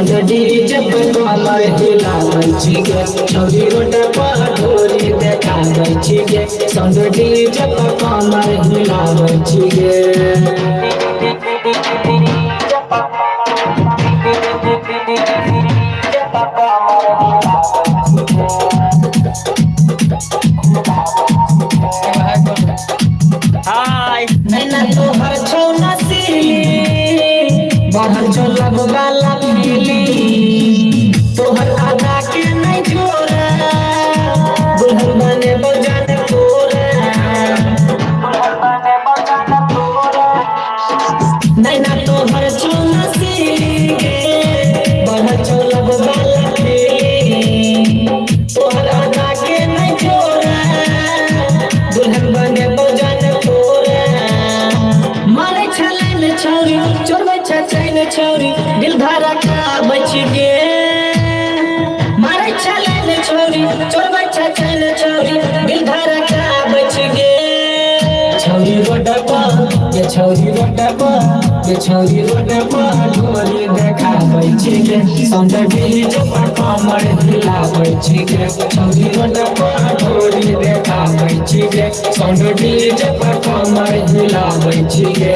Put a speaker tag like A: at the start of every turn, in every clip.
A: Sound DJ पर कमर हिलाबै छी गे। छौरी रोड पर ढोरी देखाबै छी गे, साउंड डीजे पर कमर हिलाबै छी गे।
B: हाय।
A: नैना तोहर छौ नसीली, बढ़ल छौ लगवाला पीली, तोहर आधा के नहीं छोरा, दुल्हन बने बजान तोरा। नैना तोहर छौ नसीली गे, बढ़ल छौ लगवाला पीली, तोहर आधा के नहीं छोरा, दुल्हन बने बजान तोरा। मारै छलैन छौरी, चोरबै छै छौरी, दिल धारा का बच गे। मारै छलैन छौरी, चोरबै छै छौरी, दिल धारा का बच गे। छौरी रोड पर ये छौरी रोड पर ये छौरी रोड पर ढोरी देखाबै छी गे, साउंड डीजे पर कमर हिलाबै छी गे। छौरी रोड पर ढोरी देखाबै छी गे, साउंड डीजे पर कमर हिलाबै छी गे।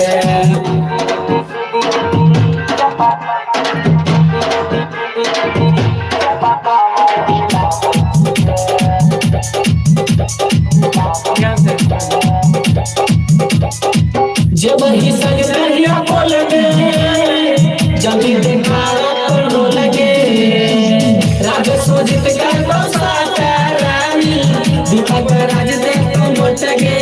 B: ध्यान से।
A: जब ही संग कहिया बोलगे, जब देखा अपन हो लगे, राज सोजित कर साता रानी, दीपक राज देखो मोटगे।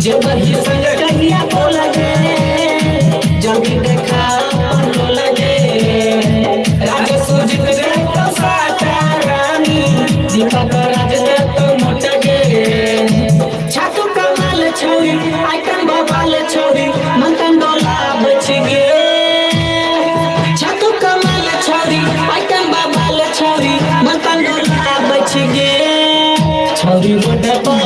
A: जब ही संग कहिया बोलगे, जब देखा अपन हो लगे, राज सोजित कर साता रानी, दीपक राज देखो मोटगे। छातु कमाल छौरी, आइटम बवाल छौरी, मंथन डोला बच गे। छातु कमाल छौरी, आइटम बवाल छौरी, मंथन डोला बच गे। छौरी रोड पर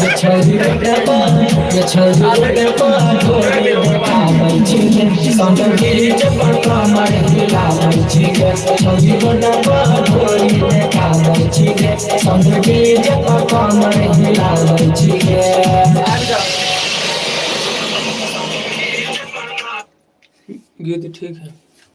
A: ये छौरी रोड पर ये छौरी रोड पर ढोरी देखाबै छी गे, साउंड डीजे पर कमर हिलाबै छी गे। छौरी रोड पर ढोरी देखाबै छी गे, साउंड डीजे पर कमर हिलाबै छी गे।
B: आबि जाओ। गीत ठीक है।